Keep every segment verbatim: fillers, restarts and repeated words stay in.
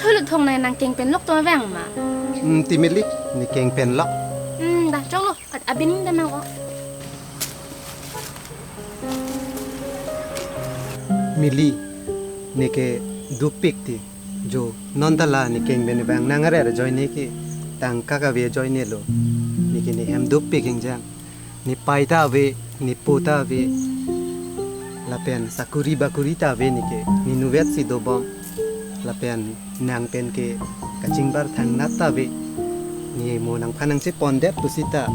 Cholo Thong, nang nangkeng pen lok to vang ma? Hmm, ti Mili, ne keng pen lok. Hmm, da cholo, at abin da mang ko. Mili, neke dukpik ti. Jo, non ta la ne keng pen vang, nang arer ajoine ke tangka kave ajoine lo. Neke ne hem dukpik hengjang. Ne pai ta ave, ne po ta ave. Lapen sakuri bakuri ta ave neke, ne nuvet si dobom. Lapen nang pen ke kachingbar thangnat ta ave. Ne mo nangphan nangchepondet pusita,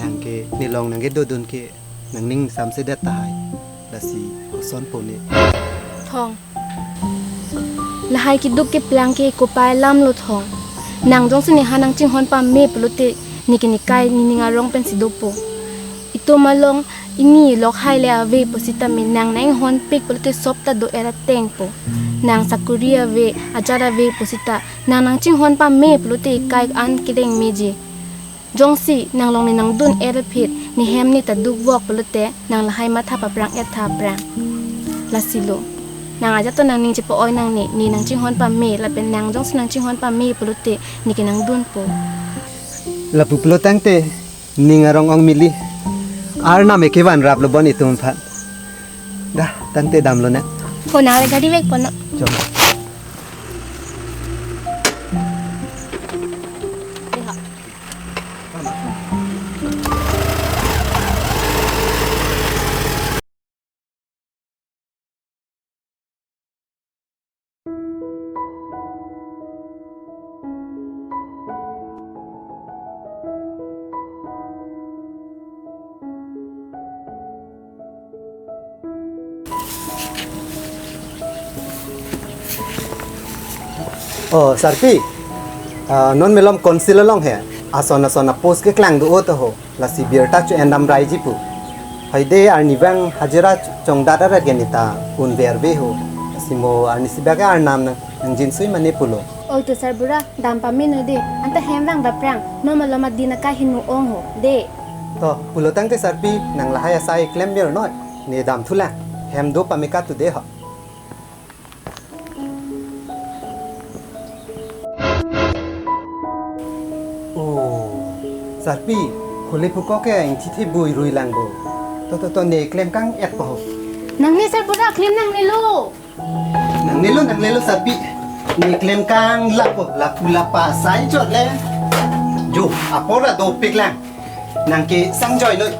nang ke ne long nangkedodun ke nangning samsedet tahai. Lasi kosonpo ne. Thong. Lahai keduk keplang ke kopai alam lo Thong. Nang jongsi neha nangchinghon pame pulote, neke nekai nening arong pensi dopo. Itum along ini lokhai le ave pusitame nang nanghonpik pulote sop ta do-er atengpo. Nang sakuri ave, ajat ave pusita, nang nangchinghon pame pulote kai an kedeng meji. Jongsi nang longle nangdun-er aphi, ne hem ne ta dukvok pulote, nang lahai matha paprang-et tha aphrang. Lasi lo. Nang ajat to nangning chepa-oi nangne, ne nangchinghon pame, lapen nang jongsi nangchinghon pame pulote, neke nangdunpo. Lapu pulo tangte, ning arong ong Mili. Arnam eke vanrap lo bon itum aphan. Da, tangte damlo ne. Ho, nang le gari vek pono. Chom. Oh, Sarpi. Ah, non malom council along he. Ason ason a-post keklang do-o ta ho. Lasi birta cho-en damraiji pu. Hoide arnivang hajira chongdat arat ke ne ta unverve ho. Lasi mo arnisi bak ke arnam nang, nangjinsui mane pulo. Oi to Sarbura, dam pame noi de. Anta hem vang daprang. Non malom adin akai hinu ong ho. De. To, pulo tangte Sarpi, nang lahai asai klem mir noi. Ne dam thulang. Hem do pame ka tu de ho. Oh, Sarpi, khole phuko ke ingthithe bui rui lang bo. To, to, to, ne klem kang-et po. Nangne Sarbura klem nangnelo. Nangnelo, nangnelo Sarpi. Ne klem kang lapo, lapu lapa sai chot le. Jo, apor a dopik lang. Nang ke sang joi noi.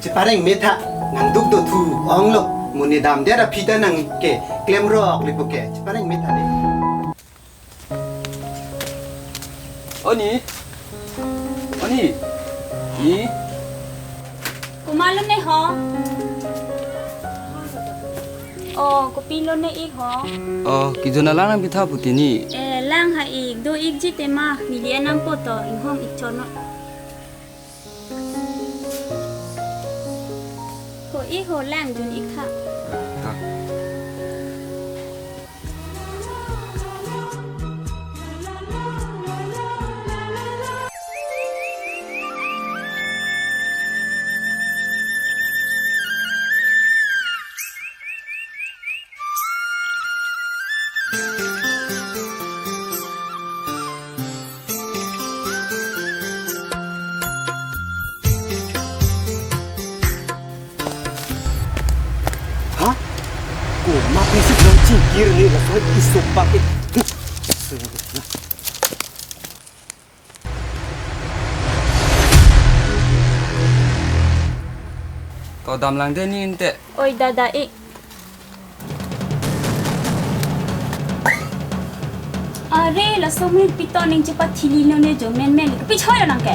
Chepareng metha, nang duk do thu ong lo, mo ne damdet aphi ta nang ke klem rok le puke, chepareng metha de. Oni, Oni, ni. Komat lo ne ho? Oh, kopi lo ne ik ho? Oh, kejun alang nangpitha pu tini. Eh, lang ha ik, do ikji tema, neli anam poto, inghong ik chot non. Ho ik ho lang jun ik tha. Ta. Ha? Komat isi bilang chingkir ni, laso isopak ke. To damlang de ni inte. Oi, dada ik. Are, laso amonit pi to ning chepathili non ne jo menmen. Kopi choilo nang ke?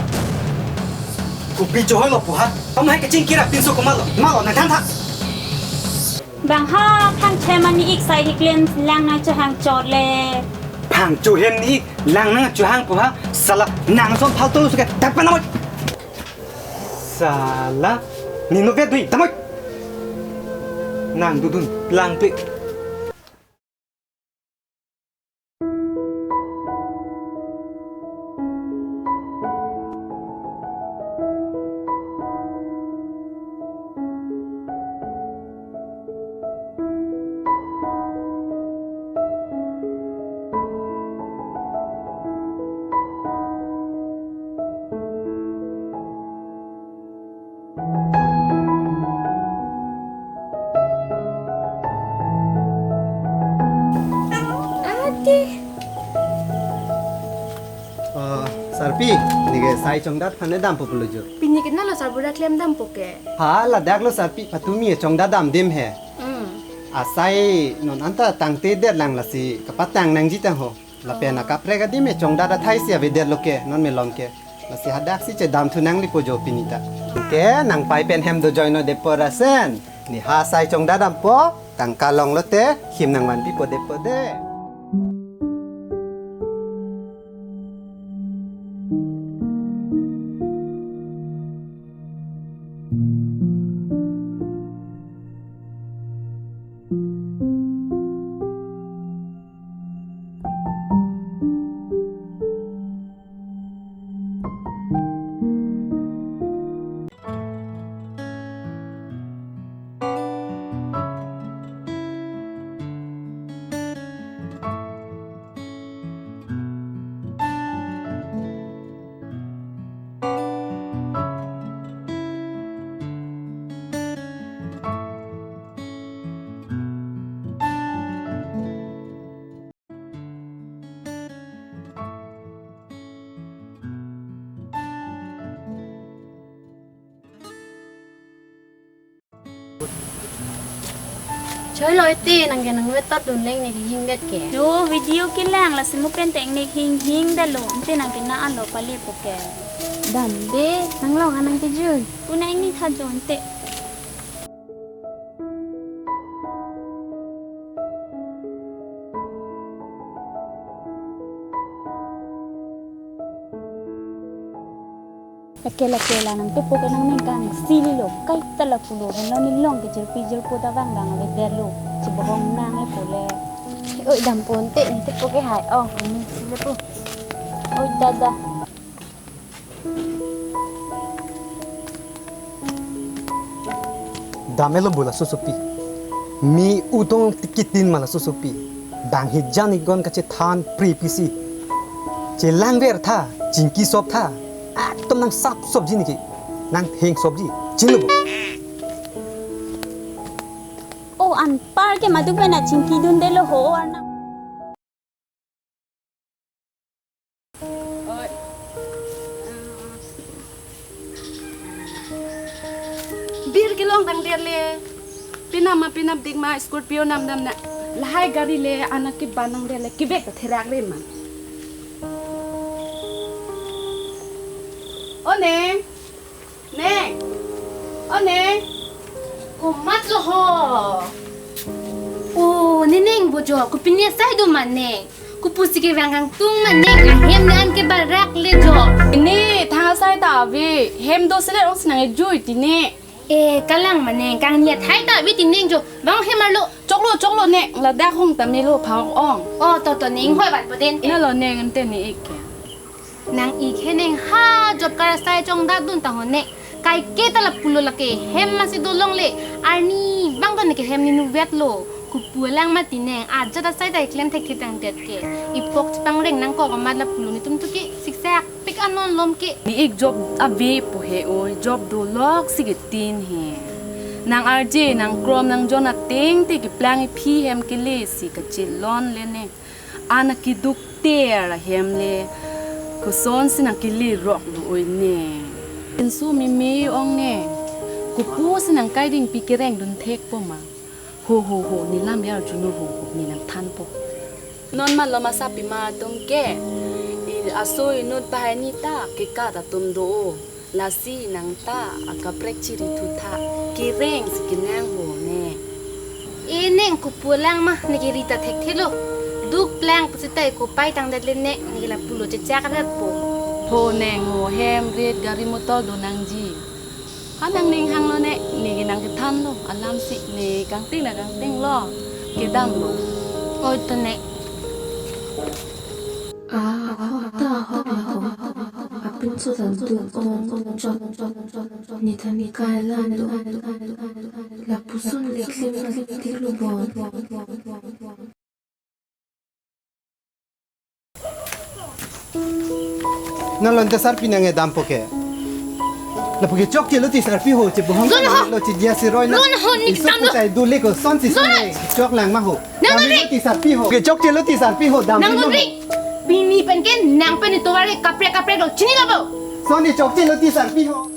Kopi choilo pu ha? Pamahai kachingki ra pinso komatlo? Malo nang thantha. Bang ha, phang chem ani ik sai hiklem lang nang chohang chot le. Phang chohem ni ik lang nang chohang pu ha? Sala nang som phalto lo suke tak panamoi. Sala, nino vet dui, damoi. Nang dudun lang pe. Ate. Oh, Sarpi, neke sai chongdat aphan dampo pulo jo. Pini ke nalo sarbura klemdampo ke? Ha, ladak lo Sarpi, patumi chongdat dam dim he. Hmm. Asai non anta tangte det lang lasi kapatang nangji tang ho. Lapen akaprek adim e chongdat athai si avedet lo ke, non malom ke. Lasi hadak si chedam thu nanglipo jo pini ta. Ke nang pai pen hem do join-o det po rasen. Ne ha sai chongdat dampo, tangka longlo te, him nangvanpipo det po de. Choi loi te, nang ke nang vetot dun leng ne kehing det ke. Jo video kelang lasi mo pen te ne hing hing det lo, ante nang ke na alo pale po ke. Dam de, nang long anang kejui. Pu nang ni tha jo ante. Lake lake la nang tepo ke nang neng kang sili lo, kaita lapulo, henlo ne long ke jirpi jirpo ta vang vang le der lo, chibohong nang le po le. Oi, dam pon te, ne tepo ke hai, oh, ne sili po. Oi, dada. Dam-et lo bo laso sopi. Mi utong tikitin ma laso sopi. Bang hijan ikgon kachethan pri pisi. Chelang ver tha, chingki sop tha. Ekdom nang sap sopji niki. Nang heng sopji. Chin lo bo. O anpar ke madu pen a chingki dun det lo ho arna. Bir kelong tang der le. Pinam ma pinam dik ma Scorpio nam dam na. Lahai gari le anak ke banang der le kivek ta therak le ma. O Neng. Neng. O Neng. Komat lo ho. O, ne Neng bo jo, kopine sai do ma Neng. Kopu si kevang kangtung ma Neng, ahem ne an ke barak le jo. Ne, thang asai ta ave, hem do selet ong sinang ejui ti ne. E, kalang ma Neng, kangni athai ta ave ti Neng jo, bang hem arlo. Choklo, choklo Neng, ladak hong ta melo phak ong. O, to, to Neng, hoi van po den. Ina lo Neng, ante ne ik ke. Nang ik he Neng ha job kar asai chongdat dun ta ho Neng. Kaike ta lapulo lake hem masi dolong le. Arni bang to ne ke hem ne nuvet lo. Kopu alang mati Neng. Ajat asai ta iklem thek thek tang det ke. Ipok chipang reng nangkok amat lapulo netum tu ke siksak pik anon lom ke. Ne ik job ave po he oi. Job dolok si ketin he. Nang arje nang krom nang jon ateng te keplang iphi hem kele si kachelon le Neng. An akeduk ter ahem le, kosonsi nang kele rok lo oi Neng. Insu meme ong Neng. Kopu si nang kai ding pi kereng dun thek po ma. Ho, ho, ho, ne lam ya arjuno ho, ho, ne nang than po. Non malom asapima atum ke, i aso inut bahai ni ta kekat atum do. Lasi nang ta akaprek chiri thutha, kereng si kenang ho ne. E neng, kopu lang ma, ne ke ri ta thekthelo. Duk plang pusi ta e kopai tangdet le ne, ne ke lapulo chechak rat po. Ho neng ho, hem rit gari motor do nangji. Ha nangning hanglo ne, ne ke nang kethanlo, alam si ne kangting na kangtinglo, kedamlo. Oi to ne. Ah, ahok ta ahok la ho. Apinso dan tu ong ong chot. Ne ta ne kai lang lo. Lapuson le klem klem tik lo bon. Nang lon ta sarpi nang edam po ke. Lapu ke chokche lo ti sarpi ho, che bohong. Lon ho. Lo che dia si roi na. Lon ho, ne kedam lo. Iso putai du le ko son si son. Lon ho. Ne chok lang ma ho. Nang dam lo ti sarpi ho. Ke chokche lo ti sarpi ho, dam. Nang lo ri. Pini pen ke nang pen itovar ke kaprek kaprek lo, chinilo bo. Son ne chokche lo ti sarpi ho.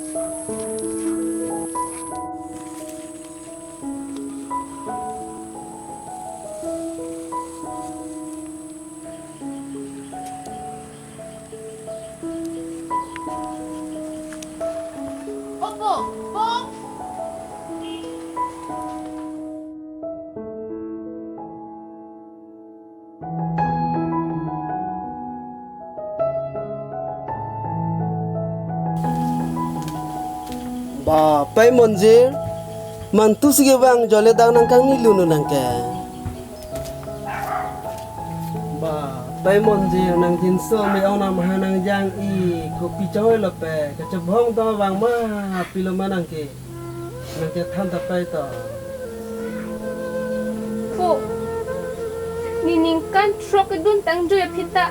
Opo, po. Ba, Pai Monjir, mantu si kevang jole dang nang kangni lunu nang ke. Ba, Pai Monjir, nang jinso me-ong nang maha nang jang i, kopi choi lo pe, kachobhong to vang ma, pilo ma nang ke. Nang ke than ta pai to. Po, ne ningkan throk kedun tang joi aphi ta,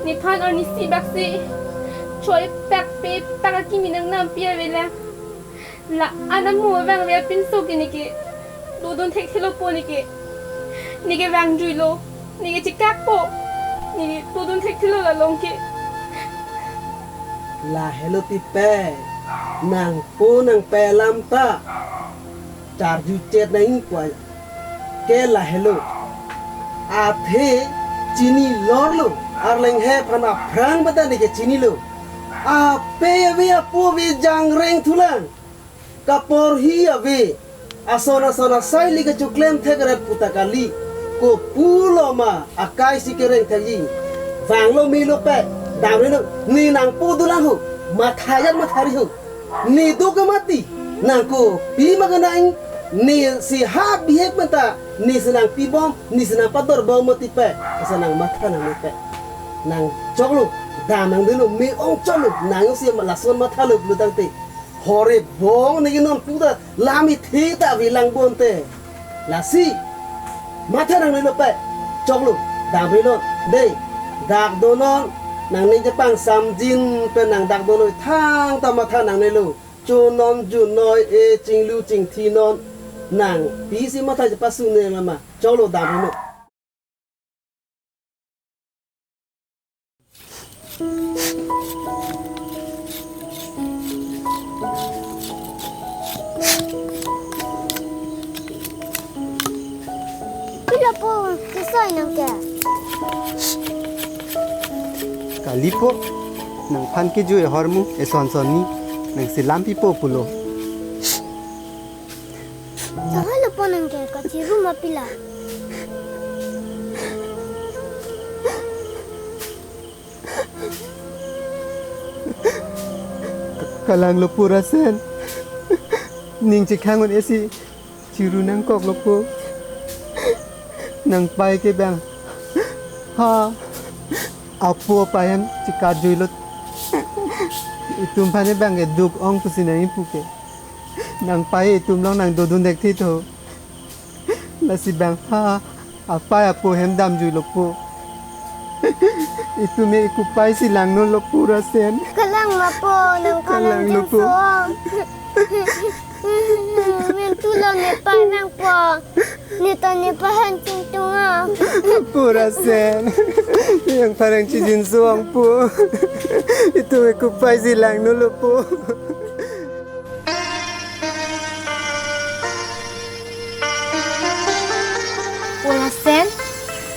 nephan arnisi bak si choi pak pe pak akimi nang nampi avelang. La-an amo vangve apinso ke ne ke dodun thekthelo po ne ke. Ne ke vangjuilo, ne ke chekak po, ne ke dodun thekthelo la long ke. Lahelo ti pe, nangpo nangpai alam ta charju chet nang ingkoi ke lahelo. Athe chini lorlo, arleng he aphan aphrang bata ne ke chinilo. Ape ave apo ave jangreng thulang. Kaporhi ave, ason ason asai li kechoklem thek ret puta kali. Kopulo ma akai si kereng thekji. Vanglo melo pe, damrilo, ne nangpo dolang ho, matha jat mathari ho. Ne do ke mati, nang kopi ma kenang, ne si ha bihek menta, ne si nangpi bom, ne si nangpador bom mati pe, asa nang matha nang ne pe. Nang choklo, dam nang dilo, me-ong choklo, nang si lason matha lo lo tangte. Hore bong ne ke non puta lam ithi ta avelang bonte. Lasi matha nang nelo pe. Choklo, damri non. Dei, dak do non. Nang ne jepang samjin pe nang dak do noi thang ta matha nang nelo. Cho non, ju noi, e chinglu chingthi non. Nang pisi matha jepasung ne mama. Choklo, damri non. Pilo po, kisoi nang ke? Kali po, nangphan kejui ahormu, eson son ni, nang si lampi po pulo. Sahai lo po nang ke, kachiru ma pila. Ka-, kalang lo po Rasen. Ning chekhangun esi chiru nangkok lo po. Nangpai ke bang ha apo apai hem chekatjui lo. Itum aphan ke bang ke duk ong pusi nang ipu ke. Nangpai itum along nang dodun dek thi tho. Lasi bang ha apai apo hem damjui lo po. Itum e kopai si langno lo po Rasen. Kalang ma po, nang kalang lo po. Kalang jinso. Mentu lo ne pai vang po. Ne ta ne pahan chingtung a. Po Rasen. Yang parang chijinso ang po. Itum e kopai si langno lo po. Po Rasen,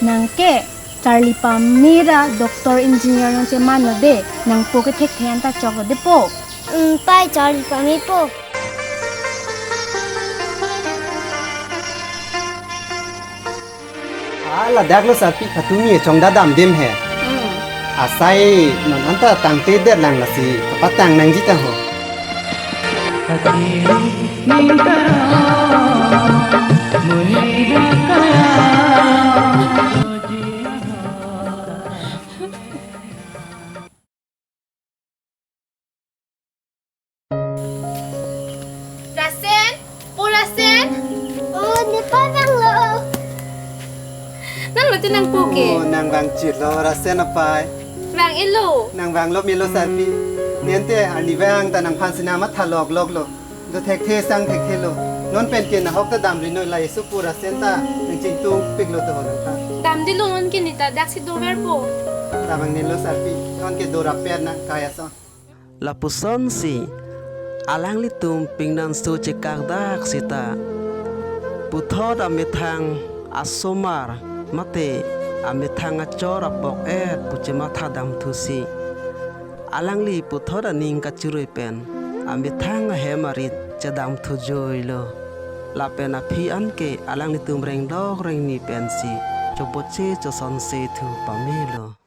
nang Ke, charli pame ra doctor engineer non chemano de, nangpo ke thekthe anta choklo de po. Hmm, pai charli pame po. Ah, ladak lo sarpi, khatumi chongda damdim he. Hmm. Asai non anta tangtedet lang lasi kapatang nangji ta ho. Rasen, po Rasen. Oh, ne pa vanglo. Nang mati nangpo ke. Oh, nang vangchitlo, Rasen apei. Vang-elo. Nang vanglo melo sarpi. Nente ani vang ta nangphan sina matha lokloklo. Do thekthe sang thekthelo. Non pen ke nahok ta damri noi, la isu po Rasen ta nangchingtungpiklo to nangphan. Damdelo non ke neta daksi dover po. Tabang nelo sarpi. Non ke dorap per nang kaya son. Lapusonsi alanglitum pingnan su chekakdak seta puthot amethang asomar mate amethang achor apok-et pu chematha damthusi, alangli puthot aning kachirui pen amethang ahem arit chedamthu joilo. Lapen aphi an ke alanglitum rengdok rengni pensi chopoche chosonse thu pamelo.